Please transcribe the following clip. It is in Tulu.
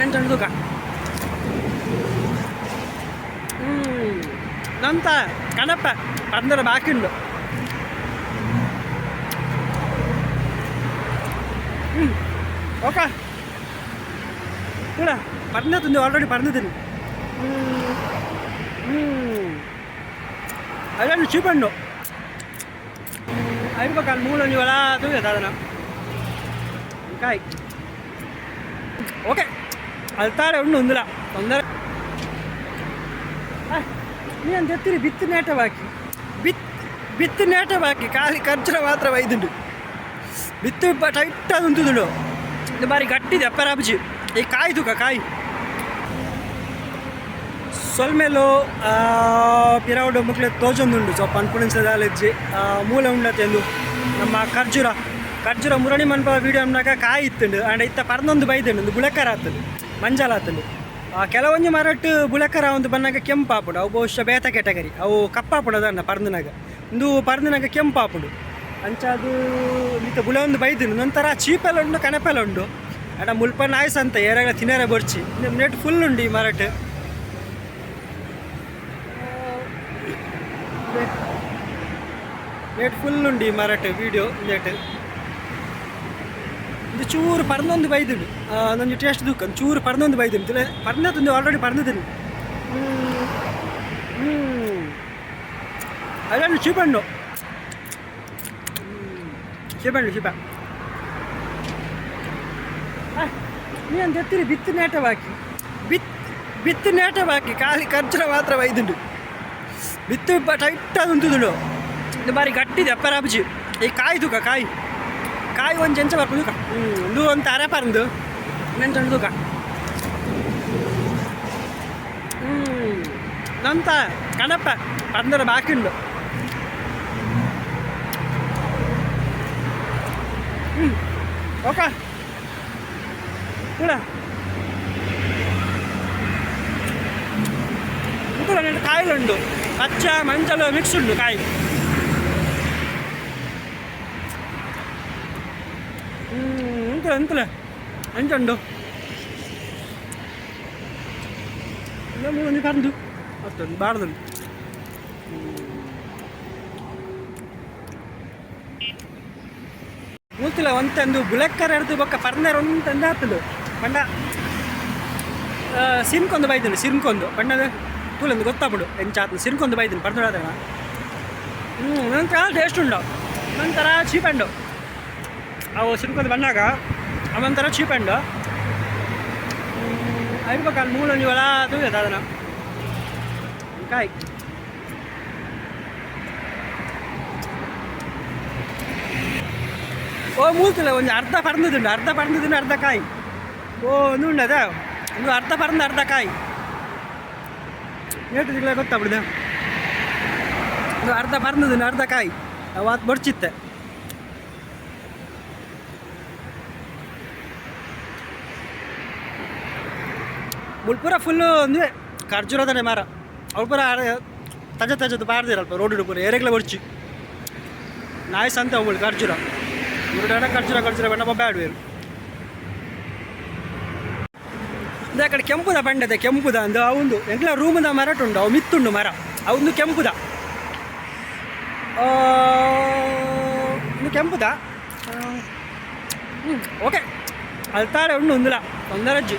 ನೆಂಚಂಡು ತೂಕ. ನಂತ ಕಣಪ್ಪ ಪಂದರ ಬಾಕಿ ಉಂಡು. ಓಕೆ ಕೂಡ ಪರ್ನತುಂದು ಆಲ್ರೆಡಿ ಪರ್ನದಿನಿ. ಅದನ್ನು ಚೀಪಣ್ಣು ಐದು ಕಾಲು ಮೂಲೊಂಜಿ ಒಳ ತೂವೆ ದಾದನ ಕಾಯಿ. ಓಕೆ ಅಲ್ತಾರೆ ಉಂಡು ಉಂದುಲ ತೊಂದರೆ. ನೀನು ತೆತ್ತಿರಿ ಬಿತ್ತು ನೇಟ ಬಾಕಿ ಬಿತ್ ಬಿತ್ತು ನೇಟ ಬಾಕಿ ಖಾಲಿ ಖರ್ಚುನ ಮಾತ್ರ ಬೈದುಂಡು. ಬಿತ್ತು ಟೈಟ್ ಅದು ಉಂಟುದುಂಡು. ಇದು ಬಾರಿ ಗಟ್ಟಿದೆ ಅಪ್ಪರಾಬುಜಿ. ಈ ಕಾಯಿ ತೂಕ ಕಾಯಿ ಸೊಲ್ಮೆಲು ಪಿರಾವುಡು ಮುಕ್ಲೆ ತೋಜೊಂದುಂಡು. ಸೊ ಪನ್ಪುಣಿಂಚ ದಾಲೆಜ್ಜಿ ಮೂಲ ಉಂಡತೆಂದು ನಮ್ಮ ಖರ್ಜೂರ ಖರ್ಜೂರ ಮುರಣಿ ಮನ್ಪ ವೀಡಿಯೋ ಅನ್ನಾಗ ಕಾಯಿ ಇತ್ತುಂಡು. ಆಂಡ ಇತ್ತ ಪರ್ನೊಂದು ಬೈದುಂಡು. ಒಂದು ಬುಳೆಕರ ಆತುಂಡು, ಮಂಜಲ್ ಆತುಂಡು. ಕೆಲವೊಂಜಿ ಮರಟ್ ಬುಳೆಕರ ಒಂದು ಬನ್ನಾಗ ಕೆಂಪಾಪುಂಡು. ಅವು ಬಹುಶಃ ಬೇತ ಕ್ಯಾಟಗರಿ. ಅವು ಕಪ್ಪಾಪುಂಡು ಅದನ್ನ ಪರ್ಂದಿನಾಗ. ಇಂದು ಪರ್ಂದಿನಾಗ ಕೆಂಪಾಪುಂಡು. ಅಂಚ ಅದು ಇತ್ತ ಬುಳೆ ಒಂದು ಬೈದುಂಡು. ಒಂಥರ ಚೀಪೆಲ್ಲ ಉಂಡು, ಕಣಪೆಲ್ಲ ಉಂಡು. ಆಂಡ ಮುಲ್ಪ ನಾಯ್ಸ್ ಅಂತ ಏರಾಗ ತಿನ್ನರೆ ಬೊರ್ಚಿ. ನೆಟ್ ಫುಲ್ ಉಂಡು ಈ ಮರಟ್. ನೇಟ್ ಫುಲ್ ಉಂಡು ಈ ಮರಟ್ ವೀಡಿಯೋ ನೇಟ್. ಇದು ಚೂರು ಪರ್ನೊಂದು ಬೈದುಂಡು. ಒಂಜಿ ಟೇಸ್ಟ್ ದುಕ್ಕ ಚೂರು ಪರ್ನೊಂದು ಬೈದುಂಡು. ಪರ್ನತುಂದು ಆಲ್ರೆಡಿ ಪರ್ನದಿನಿ. ಅದನ್ನು ಚೀಪಣ್ಣು ಚೀಪಣ್ಣು ಚೀಪ. ನೀನು ತೆತ್ತಿರಿ ಬಿತ್ತು ನೇಟ ಬಾಕಿ ಬಿತ್ ಬಿತ್ತು ನೇಟ ಬಾಕಿ ಖಾಲಿ ಖರ್ಚುನ ಮಾತ್ರ ಬೈದುಂಡು. ಬಿತ್ತು ಟೈಟ್ ಅದು ಉಂಟುದುಂಡು. ಇದು ಬಾರಿ ಗಟ್ಟಿದೆ ಅಪ್ಪರಾಬುಜಿ. ಈ ಕಾಯಿ ತೂಕ ಕಾಯಿ ಕಾಯಿ ಒಂಜಿ ಎಂಚ ಬರ್ಪುಂಡು ತೂಕ. ಉಂದು ಒಂತ ಅರೆ ಪರಂದು ನೆಂಚುಂಡು ತೂಕ. ನಂತ ಕಣಪ್ಪ ಪಂದರ ಬಾಕಿ ಉಂಡು. ಓಕೆ ಕೂಡ ಇಂತುಲ ನೆಂಟು ಕಾಯಿಲುಂಡು. ಪಚ್ಚ ಮಂಜಲು ಮಿಕ್ಸ್ ಉಂಡು ಕಾಯಿ. ಇಂತುಲ ಇಂತುಲ ಅಂಚುಂಡು. ಮೂರೊಂಜಿ ಪರಂದು ಅತ್ತೊಂದು ಬಾರ್ದುಂಡು. ಮೂಲ್ತಿಲ ಒಂತಂದು ಬುಲೆಕ್ಕರ್ ಎಡ್ದು ಬೊಕ್ಕ ಪರ್ನೆರ್ ಒಂತಂದು ಆತುಂಡು. ಪಂಡ ಸಿನ್ಕೊಂದು ಬೈದುಂಡು. ಸಿನ್ಕೊಂದು ಪಂಡದ ತೂಲೊಂದು ಗೊತ್ತಾಪುಂಡು ಎಂಚ ಆತುಂಡು. ಸಿನ್ಕೊಂದು ಬೈದುಂಡು ಪರ್ದುಡಾದನ. ಒಂಥರ ಟೇಸ್ಟ್ ಉಂಡು, ಒಂಥರ ಚೀಪಂಡು. ಅವು ಸಿನ್ಕೊಂದು ಬಣ್ಣಾಗ ಅವೊಂಥರ ಚೀಪಂಡು. ಐದು ಕಾಲು ಮೂಲೊಂಜಿ ಒಳ ತೂವೆ ದಾದನ ಕಾಯಿ. ಓ ಮೂಲ್ತಿಲ್ಲ ಒಂಜಿ ಅರ್ಧ ಪರ್ಂದುಂಡು, ಅರ್ಧ ಪರ್ಂದುಂಡು, ಅರ್ಧ ಕಾಯಿ. ಓ ಒಂದು ಉಂಡು ಅದೇ ಒಂದು ಅರ್ಧ ಪರಂದು ಅರ್ಧ ಕಾಯಿ. ನೇಟು ಗೊತ್ತಾಗ್ಬಿಡುದು. ಒಂದು ಅರ್ಧ ಪರ್ಂದುಂಡು ಅರ್ಧ ಕಾಯಿ. ಅವು ಆತ್ ಬೊಡ್ಚಿತ್ತೆ. ಮುಲ್ಪುರ ಫುಲ್ಲು ಒಂದುವೆ ಖರ್ಜೂರದನೆ ಮರ. ಅವ್ರು ಪೂರ ತಜ ತಜದ ಪಾಡ್ದಿರಲ್ಪ ರೋಡ್ ಪೂರ ಏರೆಗ್ಲ ಬೊಡ್ಚಿ. ನಾಯಿ ಸಂತೆ ಅವುಗಳು ಖರ್ಜೂರ ಮುರುಡಾಡ ಖರ್ಜೂರ ಖರ್ಜೂರ ಬಣ್ಣ ಬ್ಯಾಡ್ವೇರು. ಆ ಕಡೆ ಕೆಂಪುದ ಬಂಡದೆ ಕೆಂಪುದ ಅಂದು ಅವುಂದು ಎಂಕ್ಲ ರೂಮುದ ಮರಟುಂಡು. ಅವು ಮಿತ್ತುಂಡು ಮರ. ಅವುಂದು ಕೆಂಪುದ ಒಂದು ಕೆಂಪುದ. ಓಕೆ ಅಲ್ತಾರೆ ಉಂಡು ಉಂದುಲ ತೊಂದರಜ್ಜಿ.